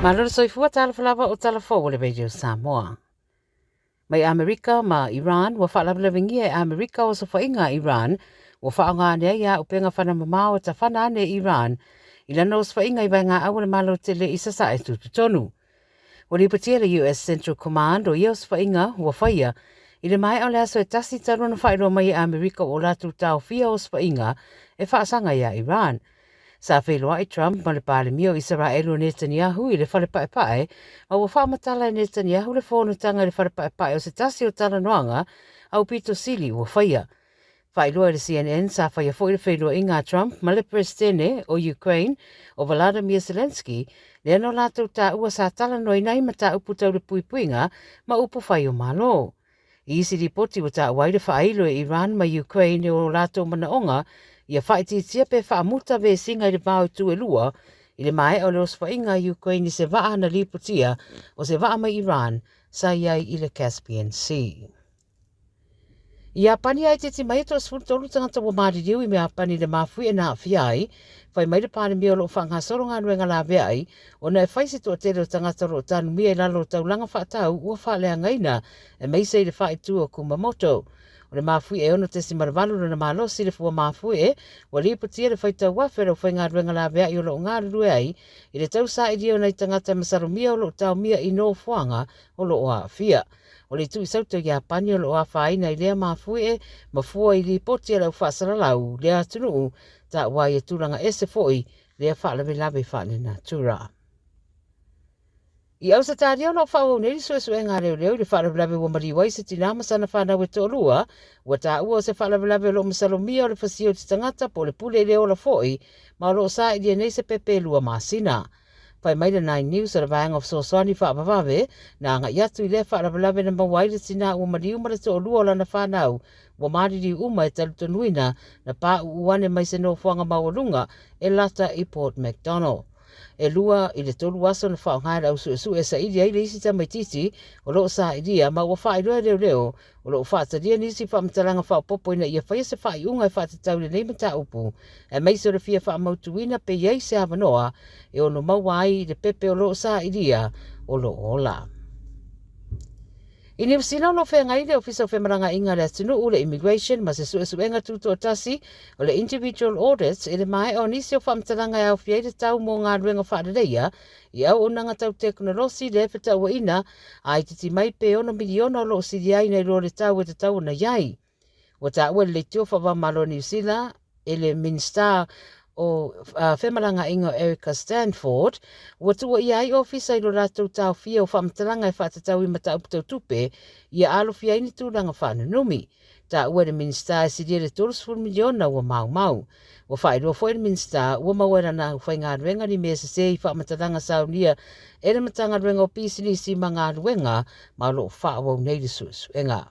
Malo le soifua talofa lava o tala fou o le Radio Samoa. Mai Amerika ma Iran ua faalavelavengia e Amerika osofaiga a Iran ua faaaoga ane ai ia upenga fana mamao e tafana ane Iran i lana osofaiga i vaegaau o le Malo tele i Sasae tututonu. Ua lipotia le US Central Command o ia osofaiga ua faia i le maea o le aso e tasi talu ona faailoa mai e Amerika ua o latou taofia osofaiga e faasaga iā Iran. Sa feiloai Trump ma le Palemia o Isaraelu o Netanyahu i le fale paepae, ma ua faamatala e Netanyahu le fonotaga i le fale paepae o se tasi o talanoaga aupito sili ua faia. Faailoa e le CNN sa faia foi le feiloaiga a Trump ma le Peresetene o Ukraine o Volodymyr Zelensky, lea na o latou taua sa talanoaina ai mataupu tau le puipuiga ma upu fai o Malo. I isi lipoti ua taua ai le faailo e Iran ma Ukraine o latou manaoga ia faaitiitia pe faamuta vesiga i le va o itu e lua i le maea o le osofaiga a Ukraine i se vaa na lipotia o se vaa mai Iran sa i ai i le Caspian Sea. I Iapani a itiiti mai e 13 tagata ua maliliu i Iapani i le mafuie na aafia ai, fai mai le Palemia o lo o faagasolo galuega laveai ona e fai se toatele o tagata o lo o tanumia i lalo o taulaga faatau ua faaleagaina aemaise i le faaitu o Kumamoto. O le mafuie e 6.8 lona malosi le fua mafuie ua lipotia le faitau afe o le aufaigaluega laveai o lo o galulue ai i le tausailia o nai tagata e masalomia o lo o taomia i nofoaga o lo o aafia. O le itu i Sauta o Iapani o lo o afaina i lea mafuie ma fua i lipoti a le au faasalalau lea atunuu taua ai e tulaga ese foi lea faalavelave faalenatura. I Ausetalia o lo o faaauau nei le suesuega a leoleo i le faalavelave ua maliu ai se tinā ma sana fanau e toalua, ua taua o se faalavelave o lo o masalomia o le fasia o se tagata po o le pule i le ola foi, ma o lo o sailia nei se pepe e 2 masina. Fai mai le Nine News o le vaega o fesoasoani faavavave na agai atu i lea faalavelave na maua ai le tinā ua maliu ma le toalua o lana fanau ua maliliu uma e talitonuina na pāuu ane mai se nofoaga maualuga e lata i Port MacDonnell. E 2 i le 3 aso na faaaoga e le ausuesue e saili ai le isi tamaitiiti o lo o sailia ma ua faailoa e leoleo o lo o faatalia nisi faamatalaga faaopoopo ina ia faia se faaiuga e faatatau i lenei mataupu, aemaise o le fia faamautuina pe i ai se avanoa e ono maua ai le pepe o lo o sailia o lo o ola. I Niu Sila o lo o feagai le Ofisa o Femalagaaiga a le Atunuu, le Immigration, ma se suesuega tutoatasi o le Individual Audits i le maea o nisi o faamatalaga e aofia ai le tau mo galuega faaleleia i auaunaga tau tekonolosi le fetauaiga a itiiti mai pe 6 miliona o lo o silia ai nai lo le tau e tatau ona i ai. Ua taua e le Leitio Faava-o-Malo o Niu Sila e le Minisita o Femalagaaiga o Erica Stanford, ua tuuaia ai ofisa i lo latou taofia o faamatalaga e faatatau i mataupu tau tupe ia alofia ai ni tulaga faanunumi. Taua e le Minisita e silia le 30 miliona ua maumau. Ua faailoa foi e le Minisita ua maua e lana aufaigaluega ni mea sese i faamatalaga saunia e le Matagaluega o Pisinisi ma Galuega ma o lo o faaauau nei le suesuega.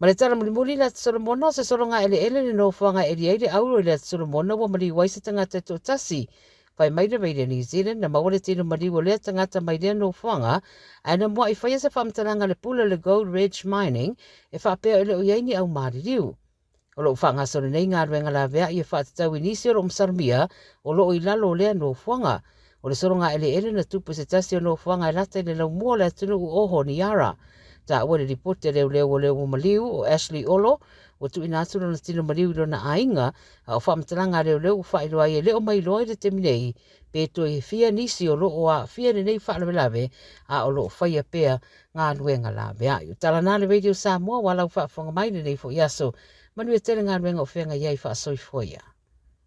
Ma le tala mulimuli i le Ata Solomona, o se sologa eleele le nofoaga e eli ai le auro i le Ata Solomona ua maliu ai se tagata e toatasi. Fai mai le Radio New Zealand na maua le tino maliu o lea tagata mai lea nofoaga, ae na mua'i faia se faamatalaga a le pule o le Gold Ridge Mining e faapea e le o i ai ni au maliliu. O lo o faagasolo nei galuega laveai e faatatau i nisi o lo o masalomia o lo o i lalo o lea nofoaga. O le sologa eleele na tupu i se tasi o nofoaga e lata i le laumua o le atunuu o Honiara. Taua i le lipoti a leoleo o lea ua maliu o Ashley Olo ua tuuina atu lona tino maliu i lona aiga, a o faamatalaga a leoleo ua faailoa ai e le o mailoa i le taimi nei pe toe fia nisi o lo o aafia i lenei faalavelave, a o lo o faia pea galuega laveai. O tala na le Radio Samoa ua lau faafofoga mai lenei foi aso. Manuia tele galuega o feagai ai faasoifua ia.